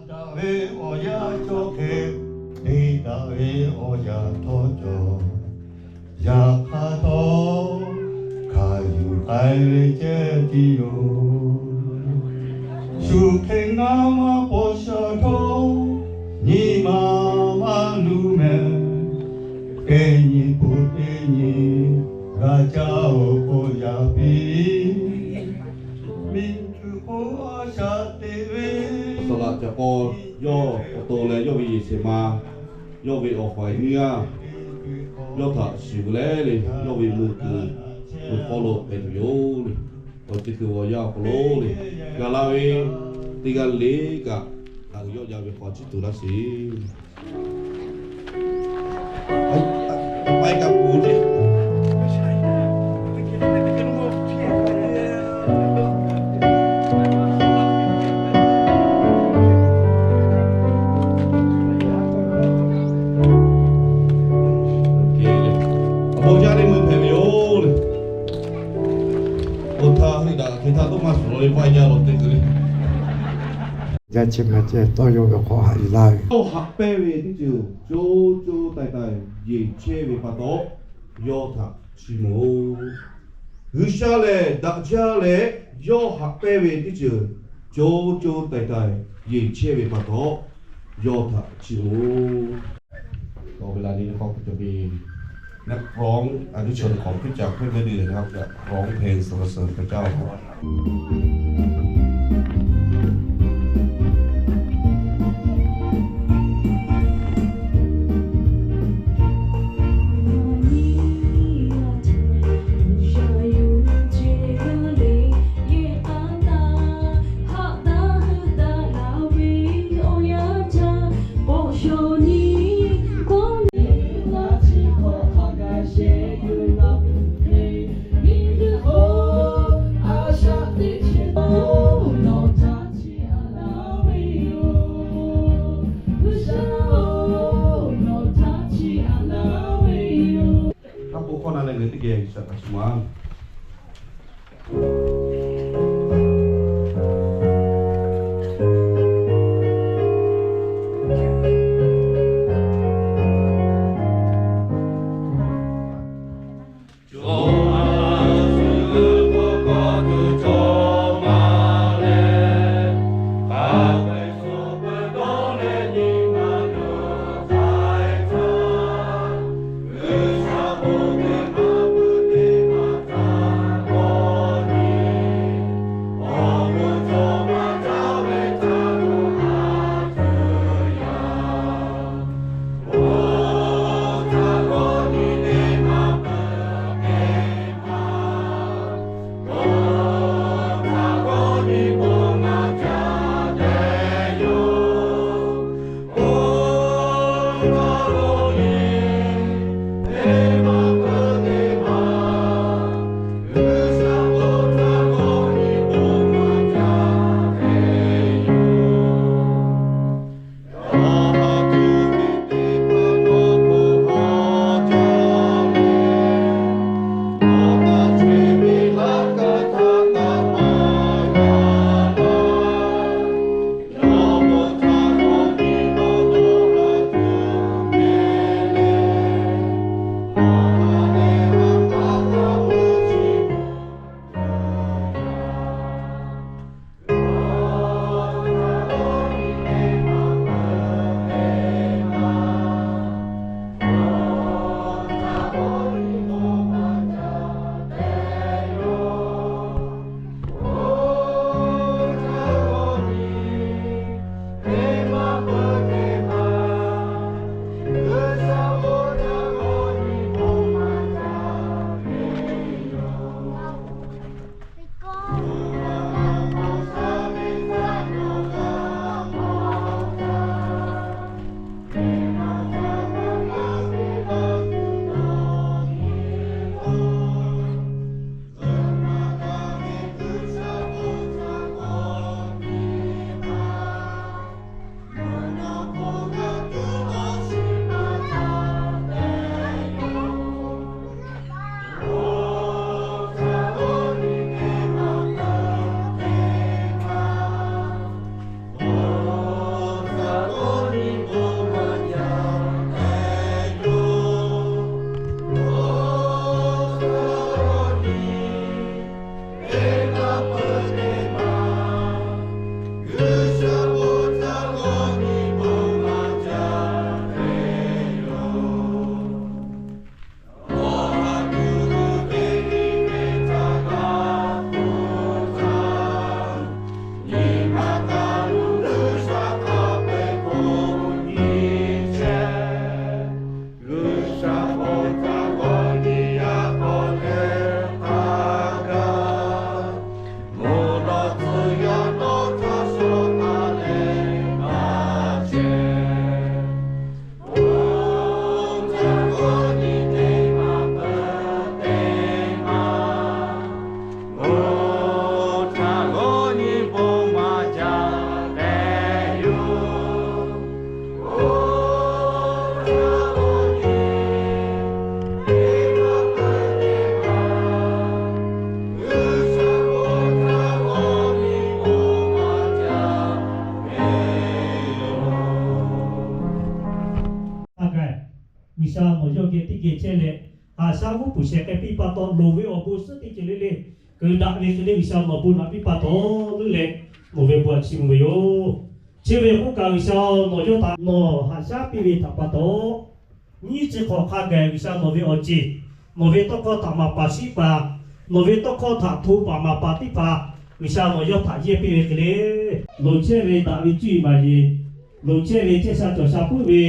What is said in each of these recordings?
Daꞈ ve awˬ yanˇ cawˇ hk'e te daꞈ ve awˬ yanˇ htawˇ cawˬ. Yaꞈ hk'aˇ htawˇ, hkanˍ yuˬ k'ai ve ceh tiˉ yoˬ. Shu hk'e ngaˇ maˇ paw sha htawˇ, nyi ma maˇ luˬ mehˍ. Teˇ nyi hpu teˇ nyi g'a caˇ-oˬ k'o yaꞈ piˇ. Miˬguiˬ hk'oˆ a shaꞈ teꞈ ve, saˍ laꞈ ca k'aw yawˇ awˬ to leh yawˇ ve yehˬ shehˍ ma, yawˇ ve awˬ hpaˍ nyiˇ g'aˇ, yawˇ htaꞈ shiˍ ve leh le, yawˇ ve meuˇ kuiˬ ve hk'aw lo hpehꞈ tuˬ yoˬ le. Awˬ ceuˬ kuiˬ awˬ yanˇ awˬ hk'aw lo le, gaˬ la ve teˇ g'aˇ le kaꞈ, htaꞈ yawˆ yan ve hk'aw chiˇ tuˬ laˇ sheˍ. Awˬ bon jaˇ leh mui hpehꞈ ve yoˬ le. Awˬ htaˇ hui daꞈ hk'e htaˇ toˆ maˇ suhˍ law ve vaˇ yaˇ law teˇ hkui le. Yaˇ chi ma ceh tawˇ yaw ve hk'aw haꞈ yuˬ laˇ ve. Yawˇ haꞈ pehnˇ ve teˇ ceuˬ co co taiˍ taiˍ yeˬ chehˇ ve pa taw, yawˇ htaꞈ chiˇ mvuh-oˬ. G'uiˬsha lehˬ daꞈ jaˇ leh, yawˇ haꞈ pehnˇ ve teˇ ceuˬ co co taiˍ taiˍ yeˬ chehˇ ve pa taw, yawˇ htaꞈ chiˇ mvuh-oˬ. ต่อเวลานี้นะครับ ก็จะมีนักร้องอนุชนของคริสตจักรห้วยแม่เดือนะครับ จะร้องเพลงสรรเสริญพระเจ้าครับ Haˉ k'oˆ hkawˇ na leh ngaˬ hui teˇ geh G'uiˬsha htaꞈ shu ma. G'uiˬsha nawˬ yawˇ geh teˇ geh chehˇ leh, haꞈ shaˉ g'uˇ puˍ shehˍ k'ai piˇ pa taw, loˍ ve awˬ bon suhˉ teˇ ceuˬ le le, kuiˬ daꞈ ve hk'e le G'uiˬsha nawˬ bon laꞈ piˇ pa taw, leuˉ leh nawˬ ve bon htaꞈ chiˇ mvuh ve yoˬ. Chi ve k'oˆ kaꞈ G'uiˬsha nawˬ yawˇ htaꞈ nawˬ haꞈ shaˉ piˇ ve htaꞈ pa taw, nyiˇ chi hk'awꞈ hk'a gaˬ G'uiˬsha nawˬ ve awˬ ceˬ, nawˬ ve tawˇ hkawˇ htaꞈ maˍ paˍ shiˉ paˍ, nawˬ ve tawˇ hkawˇ htaꞈ hto paˍ maˍ paˍ teˇ hpaˍ G'uiˬsha nawˬ yawˇ htaꞈ yehˇ piˇ ve hk'e le, loˍ chehˇ ve daꞈ ve cuˇ yiˍ maˍ yiˍ, loˍ chehˇ ve chehˇ sha cawˬ sha puiˉ ve,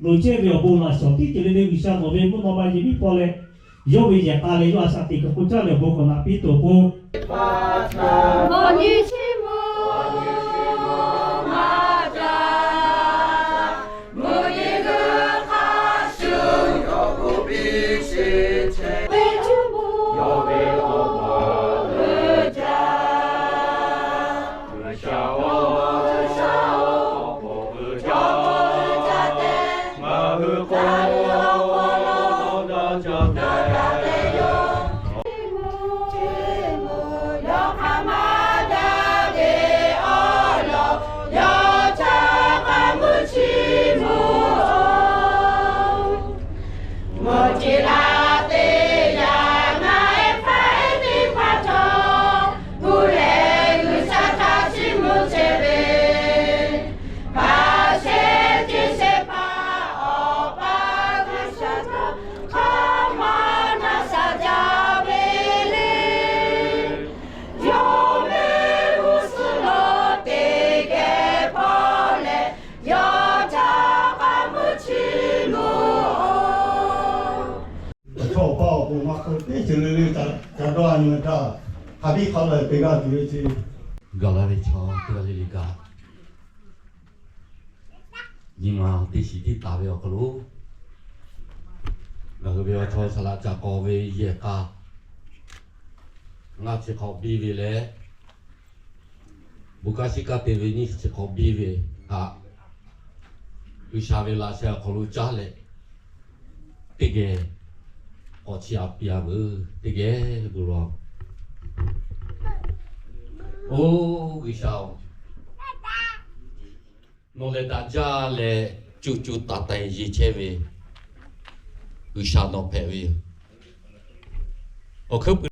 loˍ chehˇ ve awˬ bon laꞈ shawˍ tiˉ ceuˬ le le G'uiˬsha nawˬ ve mvuhˇ naw ma yehˬ miˉ hpawˇ leh, yawˇ ve yehˬ k'a leh yawˇ a shaꞈ teꞈ kuiˬ k'o caˇ leh awˬ bon k'awꞈ naꞈ piˇ tuˬ awˬ pon, awˬ nyi chiˇ mvuh maˇ jaˇ. Mvuhˇ nyi g'uiˬ hk'a shuˍ yawˇ k'oˆ piˇ sheˍ chehˇ ve cuˇ mvuh yawˇ ve awˬ bon uiˍ jaˇ. G'uiˬsha-oˬ, G'uiˬsha-oˬ, awˬ bon uiˍ jaˇ, awˬ bon uiˍ jaˇ tehꞈ ngaˬ hui k'o, ngaˬ hui awˬ hk'aw lo dawˇ daꞈ jaˇ tehꞈ yoˬ. Yawˇ hk'a maˇ jaˇ ve awˬ lawn yawˇ ca k'a mvuhˇ chiˇ mvuh-oˬ. Mvuhˇ chi la teˇ yanˇ ngaˬ ehˉ hpaˇ ehˉ teˇ hpaˍ htawˇ, gu lehˬ G'uiˬsha htaꞈ chiˇ mvuh chehˇ ve, hpaˍ shehˍ ceˇ shehˍ hpaˍ Awˬ pa G'uiˬsha htawˇ hk'aˬ ma na shaˍ jaˇ ve le. Yawˇ ve g'uˇ suhˍ lo teˇ geh hpawˇ leh, yawˇ ca k'a mvuhˇ chiˇ mvuh-oˬ. Chaw pa awˬ pon maˇ hk'aw teˇ ceuˬ le le ca dawˇ a nyi htaˇ, hk'a biˇ hk'a laiˬ te g'a tuˬ ve ce. Gaˬ la ve chaw teˇ g'aˇ le le kaꞈ, nyi ma teˇ shiˍ tiˉ taˍ ve awˬ hk'aw lo, ngaˬ hui ve awˬ chawˇ saˍ laꞈ ca k'aw ve yehˬ k'a ngaˇ chi hk'awꞈ biˇ ve leh, bon kaˇ shiˉ kaˇ te ve nyiˇ chi hk'awꞈ biˇ ve htaꞈ G'uiˬsha ve laꞈ sheh awˬ hk'aw lo caˇ leh, teˇ geh k'awꞈ chiˇ aꞈ piˇ a veuˬ. Teˇ geh bon lawˬ. Oˬ G'uiˬsha-oˬ, nawˬ lehˬ daꞈ jaˇ leh, co co taiˍ taiˍ yeˬ chehˇ ve G'uiˬsha nawˬ hpehꞈ ve yoˬ. Awˬ hkuiˉ puiˍ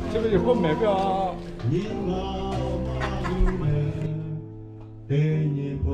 Chi ve yoˬ k'oˆ mehˍ piˇ-oˬ. Teˇ nyi hpu